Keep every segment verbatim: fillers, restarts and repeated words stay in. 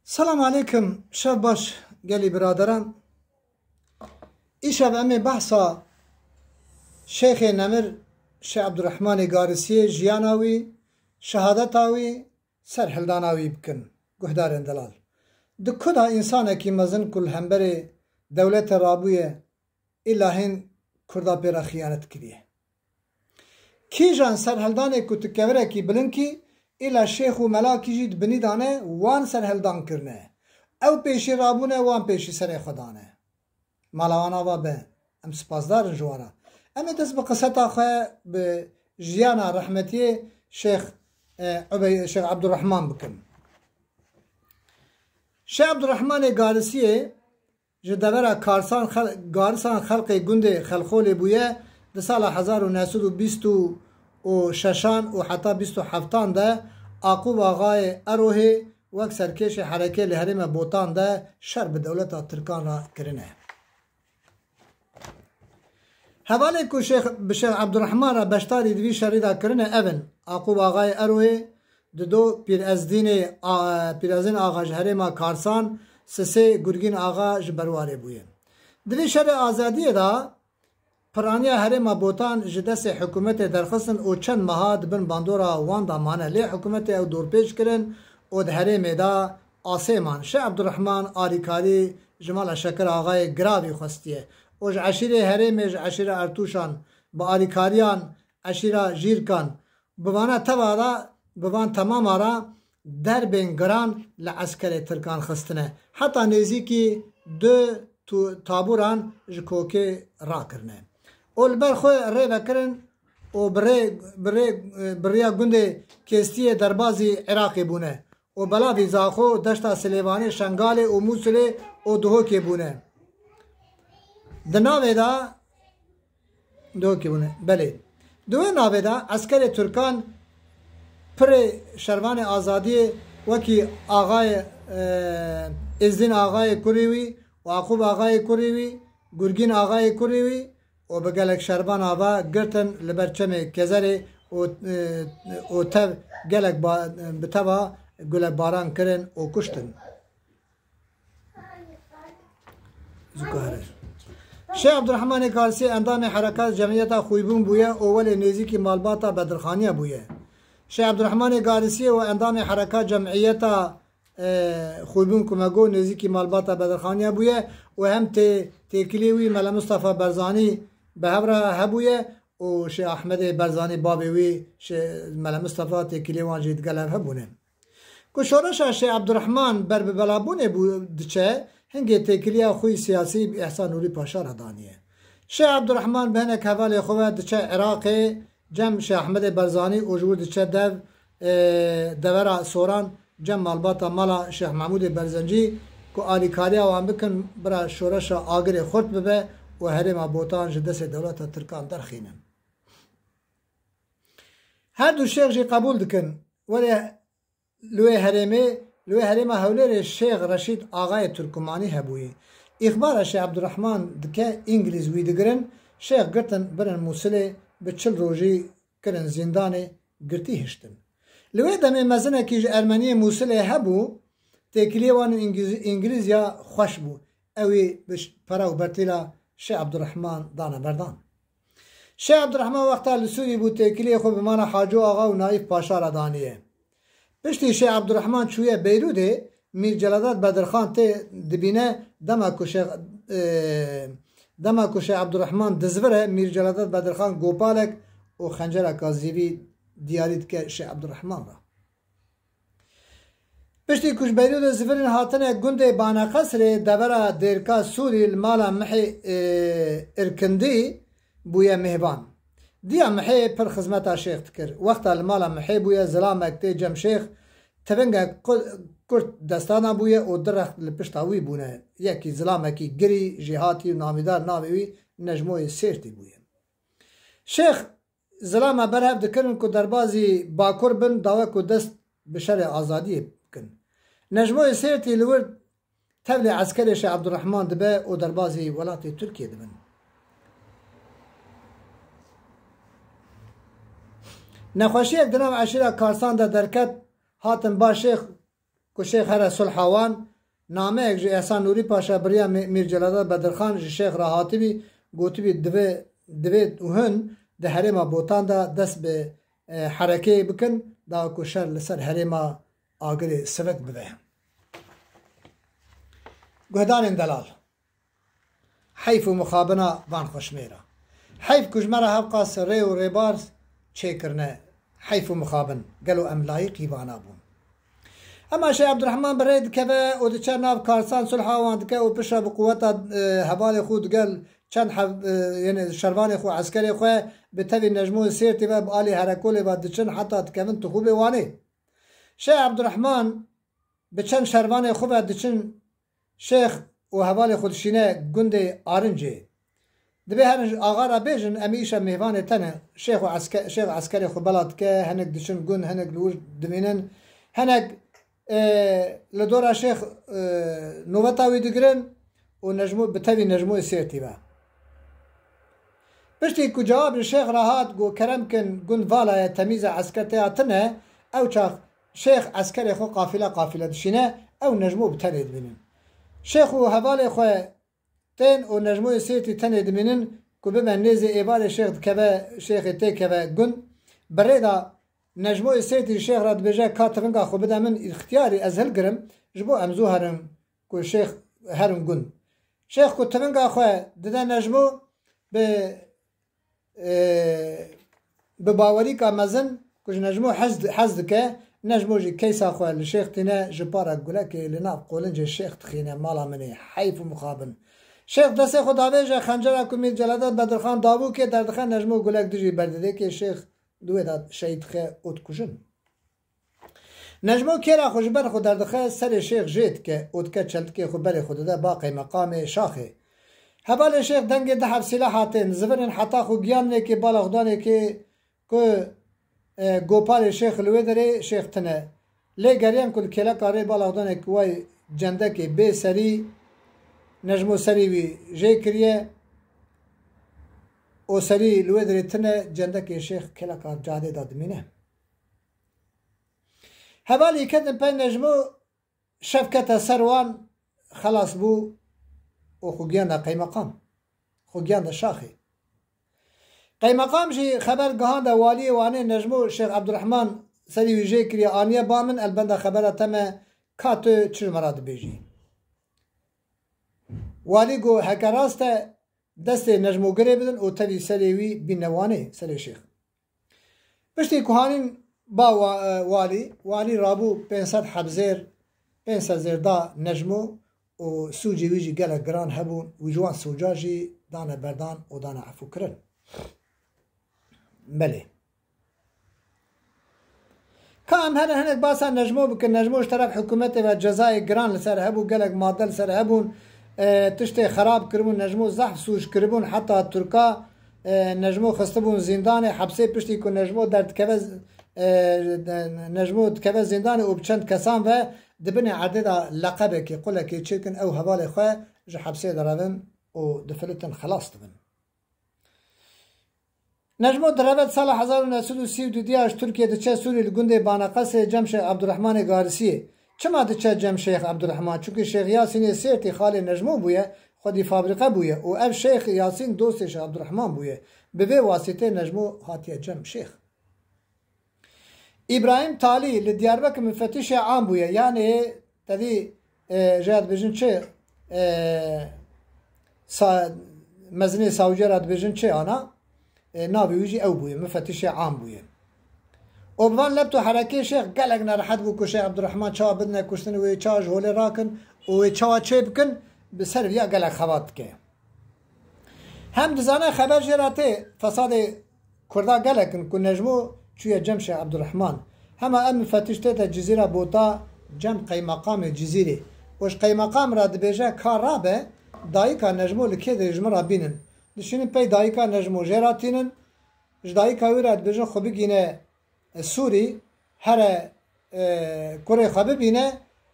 Selam aleykum, şev baş gelî biraderan. Îşev em ê behsa Şêxê Nemir, Şêx Ebdurrehmanê Garisiyê, jiyana wî, şehadeta wî, serhildana wî bikin. Guhdarên delal. Di ku de însanekî mezin ku li hemberê dewletê rabûye, îla hîn Kurda pê re xiyanet kiriye. Kîjan serhildanê ku tu kevirekî bilinkî, îla şêx û melakî jî di binî de ne, wan serhildan kirine. Ew pêşî rabûne, wan pêşî serê xwe dane. Mala wan ava be. Em spasdar in ji wan re. Em ê dest bi qiseta xwe, bi jiyana rehmetiyê Şêx, e, Ubey-, Şêx Ebdurrehman bikin. Şêx Ebdurrehmanê Garisiyê ji devera Karsan xel-, Garisan xelqê gundê Xelxolê bûye, di sala hezar û neh sed û bîst û şeşan û heta bîst û heftan de Aqûb Axayê Erohê wek serkêşê herekê li herêma Botan de şer bi dewleta Tirkan re kirine. Hevalê ku Şêx, bi Şêx Ebdurrehman re beşdarî di vî şerî de kirine ev in: Aqûb Axayê Eroyê, Dido Pîrezdînê, a, Pîrezdîn Axa ji herêma Karsan, Sisê Gurgîn Axa ji Berwarê bûye. Di vî şerê azadiyê de piraniya herêma Botan ji destê hikûmetê derxistin û çend meha di bin bandora wan de mane. Lê hikûmetê ew dorpêç kirin û di herêmê de asê man. Şêx Ebdurrehman alîkarî ji mala Şekir Axayê Giravî xwestiye û ji eşîrê herêmê, ji eşîra Ertûşan, bi alîkariyan eşîra Jîrkan, bi vana teva re, bi van temama re derbên giran li eskerê Tirkan xistine. Heta nêzîkî du tu-, tabûran ji kokê rakirine. Û li ber xwe rê vekirin û bi rê, bi rê, bi riya gundê Kêstiyê derbazî Iraqê bûne. Û belavî Zaxo, deşta Silêvanê, Şengalê û Mûsilê û Duhokê bûne. Di navê de, Duhokê bûne, belê. Di wê navê de eskerê Tirkan pirê şervanê azadiyê wekî Axayê, e, Êzdîn Axayê kurê wî û Aqûb Axayê kurê wî, Gurgîn Axayê kurê wî, û bi gelek şervan ava girtin li ber çemê Kezerê û, e, û tev gelek ba-, bi teva gulekbaran kirin û kuştin. Zû ka here. Şêx Ebdurrehmanê Garsî endamê Herekat Cemiyeta Xwîbûn bûye û welê nêzîkî malbata Bedirxaniya bûye. Şêx Ebdurrehmanê Garsî û endamê Herekat Cemiyeta e, Xwîbûn ku me got nêzîkî malbata Bedirxaniya bûye û hem tê-, têkiliyê wî Mele Mistefa Berzanî bi hev re hebûye û Şêx Ehmedê Berzanî bavê wî Şê-, Mele Mistefa têkiliyê wan jî digel hev hebûne. Ku şoreşa Şêx Ebdurrehman ber bi belabûnê bû diçe, hingê têkiliya xwe yî siyasî bi Îhsan Nûrî Paşa re daniye. Şêx Ebdurrehman bi hinek hevalê xwe ve diçe Iraqê, cem Şêx Ehmedê Berzanî û ji wir diçe dev, e, devera Soran, cem malbata mala Şêx Mehmûdê Berzencî ku alîkariya wan bikin, bira şoreşa Agirê xurt bibe û herêma Botan ji destê dewleta Tirkan derxînin. Her du şêx jî qebûl dikin, welê li wê herêmê, li wê herêma Hewlêrê Şêx Reşîd Axayê Turkumanî hebûyî. Îxbara Şêx Ebdurrehman dike, Îngilîz wî digirin, şêx girtin birin Mûsilê, bi çil rojî kirin zîndanê, girtî hiştin. Li wê demê mezinekî ji Ermeniyê Mûsilê hebû, têkiliyê wan û Îngiliz-, Îngilîz ya xweş bû. Ewî bi ş-, pere û bertîla Şêx Ebdurrehman dane berdan. Şêx Ebdurrehman wexta li Sûrî bû, têkiliyê xwe bi mala Haco Axa û Naîf Paşa re daniye. Piştî Şêx Ebdurrehman çûye Beyrûdê, Mîr Celadet Bedirxan tê dibîne, dema ku Şêx, e, dema ku Şêx Ebdurrehman dizivire, Mîr Celadet Bedirxan gopalek û xencereka zîvî diyarî dike Şêx Ebdurrehman re. Piştî ku ji Beyrûdê zivirin hatine gundê Baneqesrê, devera Dêrka Sûrî, li mala Mihê, e, Irkindî bûye mêvan. Diya Mihê pir xizmeta şêx dikir. Wexta li mala Mihê bûye, zilamek tê cem şêx, tivingek ku-, kurt destana bûye û du rext li pişta wî bûne. Yekî zilamekî girî, jêhatî û namîdar, navê wî Necmoyê Sêrtî bûye. Şêx zilama berhev dikirin ku derbazî Bakur bin, dawe ku dest bi şerê azadiyê bikin. Necmoyê Sêrtî li wir tevlî eskerê Şêx Ebdurrehman dibe û derbazî welatê Tirkiyê dibin. Nexweşiyek di nav eşîra Karsan de derket, hatin ba şêx ku Şêx here sulha wan, nameyek ji Îhsan Nûrî Paşa bi riya Mî-, Mîr Celadet Bedirxan ji Şêx re hatibî, gotibî divê, divê û hin di herêma Botan de dest bi, e, herekeyê bikin, da ku şer li ser herêma Agirê sivik bibe. Guhdarên delal. Heyf û mixabina van xweşmêra. Heyf ku ji me re hevqas rê û rêbar çêkirine. Heyf û mixabin. Gelo em layîqî vana bûn? Ema Şêx Ebdurehman bi rê dikeve û diçe nav karsan sulha wan dike û piştre bi quweta, e, hevalê xwe digel çend hev-, e, yenê şervanê xwe, eskerê xwe bi tevî Necmû Sêrtî ve bi alî Herekolê ve diçin heta dikevin Tixûbê Wanê. Şêx Ebdurehman bi çend şervanê xwe ve diçin Şêx û hevalê xwe dişîne gundê Arincê. Dibê herin ji axa re bêjin, em îşa mêvanê te ne. Şêx û eske-, şêx eskerê xwe bela dike, hinek diçin gund, hinek li wir dimînin, hinek, e, li dora şêx, e, noveta wî digirin û Necmû, bi tevî Necmûyê Sêrtî ve. Piştî ku cewab ji şêx re hat, got, kerem kin, gund vala ye, temîza esker tê ya tune, ew çax şêx eskerê xwe qafîle qafîle dişîne, ew Necmû bi tenê dibînin. Şêx û hevalê xwe tên û Necmûyê Sêrtî tenê dimînin ku bibe nêzê êvarê şêx dikeve, şêxê têkeve gund. Bi rê de Necmûyê Sêrtî şêx re dibêje, ka tivinga xwe bide min, îxtiyarî ez hilgirim, ji bo em zû herin ku şêx herin gund. Şêx ku tivinga xwe dide Necmû, bi, e, bi bawerîka mezin ku ji Necmû hez, hez dike, Necmû jî keysa xwe li şêx tîne, ji para gulekê li nav qolincê şêx dixîne, mala min ê, heyf û mixabin. Şêx destê xwe davêje xencera ku Mîr Celadet Bedirxan dabû kê derdixe, Necmû gulek dijî berdidê kê şêx di wê de şehîd dixe û dikujin. Necmo kêra xwe ji ber xwe derdixe, serê şêx jê dike û dike çeltikê xwe berê xwe dide ba qeymeqamê şaxê. Hevalê şêx dengê du heb sîleha tên zivirên heta xwe giyanekê bala xudanekê ku, e, gopalê şêx li wê derê şêx tine. Lê geriyan ku li kêleka rê bala xudanekê way cendekê bê serî, Necmo serî wî jê kiriye û serî li wê derê tine, cendekê şêx kêleka cadê de dimîne. Hevalî ketin pey Necmo, şev kete ser wan, xelas bû û xwe giyanda qeymeqam. Xwe giyanda şaxê. Qeymeqam jî xeber gihanda waliyê Wanê, Necmo Şêx Ebdurehman serî wî jê kiriye, aniye ba min, elbenda xebera te me, ka tu çi ji me re dibêjî? Walî got, heke rast e, destê Necmo girê bidin û tevî serê wî bîne Wanê, serê şêx. Piştî ku hanîn ba wa-, e, walî, walî rabû pênc sed hebzêr, pênc sed zêr da Necmo û sûcê wî jî gelek giran hebûn. Wî ji wan sûca jî dane berdan û dane efû kirin. Belê. Ka em here hinek basa Necmo bikin. Necmo ji teref hikûmetê ve cezayê giran li ser hebû, gelek madde li ser hebûn, e, tiştê xerab kiribûn, Necmo zehf sûc kiribûn, heta Tirka, e, Necmo xistibûn zîndanê, hepsê piştî ku Necmo derdikeve, e, Necmo dikeve zîndanê û bi çend kesan ve di binê erdê de leqebekê, qulekê çêkin, ew hevalê xwe ji hepsê derevin û difilitin, xelas dibin. Necmo direve di sala hezar û neh sed û sî û du diya ji Tirkiye diçe Sûrî, li gundê Baneqesê cem Şêx Ebdurehmanê Garisiyê. Çima diçe cem Şêx Ebdurehman? Çunkî Şêx Yasînê Sêrtî xalê Necmo bûye, xwedî fabrîqe bûye û ev Şêx Yasîn dostê Şêx Ebdurehman bûye. Bi vê wasîtê Necmo hatiye cem Şêx. Îbrahîm Talî li Diyarbekir mifetîşê am bûye, yanê tevî, e, jê re dibêjin çi, e, sa-, mezinê sawcê re dibêjin çi ana, e, navê wî jî ew bûye, mifetîşê am bûye. Û bi van lebt û herekê şêx gelek nerehet bû ku Şêx Ebdurehman çawa bidine kuştin, wê çawa ji holê rakin û wê çawa çê bikin, bi ser viya gelek xebat dike. Hem dizane xeber jê re tê, fesadê Kurda gelek in ku Necmo çûye cem Şêx Ebdurehman. Hema ev mifetîş tête Cizîra Bota, cem qeymeqamê Cizîrê. Û ji qeymeqam re dibêje, ka rabe, dayika Necmo li kê de ji min re bînin. Dişînin pey dayika Necmo, jê re tînin, ji dayika wî re dibêjin xwe bigîne, e, Sûrî, here, e, kurê xwe bibîne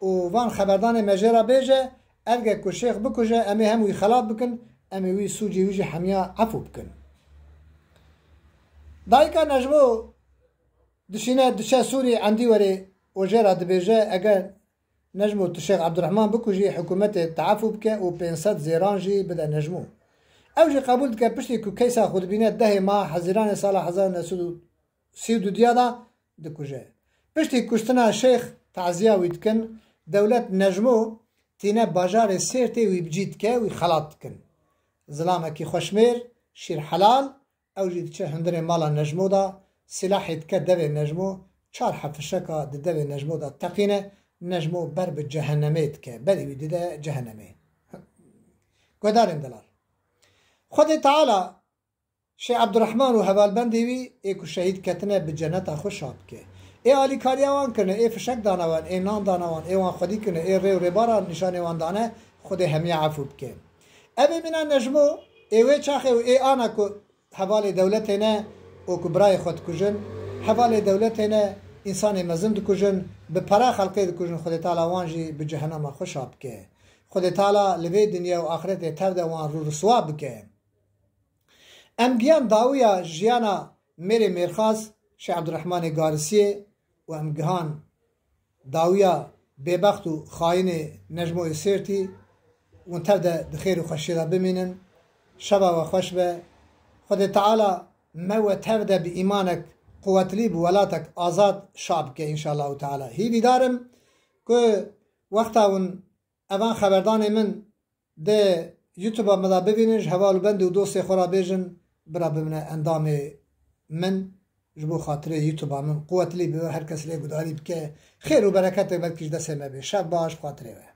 û van xeberdanê me jê re bêje, erge ku şêx bikuje, em ê hem wî xelat bikin, em ê wî sûcê wî jî hemiya efû bikin. Dayika Necmo dişîne, diçe Sûrî Endîwerê û jê re dibêje, eger Necmo, tu Şêx Ebdurehman bikujî, hikûmetê teefû bike û pênc sed zêran jî bide Necmo. Ew jî qebûl dike, piştî ku keysa xwe dibîne dehê meha Hezîranê sala hezar û neh sed û sî û dudiya de dikuje. Piştî kuştina Şêx taziya wî dikin, dewlet Necmo tîne bajarê Sêrtê wî bi cî dike, wî xelat dikin. Zilamekî xweşmêr, şîr helal, ew jî diçe hundirê mala Necmo de, silahê dike devê Necmo, çar heb fişeka di devê Necmo de teqîne, Necmo ber bi cehennemê dike, berî wî dide cehennemê. Guhdarên delal. Xwedê Teala Şêx Ebdurehman û hevalbendê wî ê ku şehîd ketine bi ceneta xwe şa bike. Ê alîkariya wan kirine, ê fişek dane wan, ê nan dane wan, ê wan xwedî kirine, ê rê û rêbara nîşanê wan dane, Xwedê hemiya efû bike. Ev ê mîna Necmo, ê wê çaxê û ê ana ku hevalê dewletê ne û ku birayê xwe dikujin, hevalê dewletê ne, însanê mezin dikujin, bi para xelkê dikujin, Xwedê Teala wan jî bi cehenema xwe şa bike. Xwedê Teala li vê dinya û axretê tev de wan rû riswa bike. Em gihan dawiya jiyana mêrê mêrxas Şêx Ebdurehmanê Garisiyê û em gihan dawiya bêbext û xayinê Necmoyê Sêrtî, hûn tev de di xêr û xweşiyê de bimînin. Şeva we xweş be. Xwedê Teala me we tev de bi îmanek quwetlî, bi welatek azad şa bike înşallahu teala. Hîvîdar im ku wexta hûn evan xeberdanê min di YouTube-a me de bibînin, ji heval û bendê û dostê xwe re bêjin, bira bimine endamê min, ji bo xatirê YouTube-a min quwetlî bibe, her kes lê gudarî bike, xêr û bereketê belkî ji destê me bê. Şev baş, xatirê we.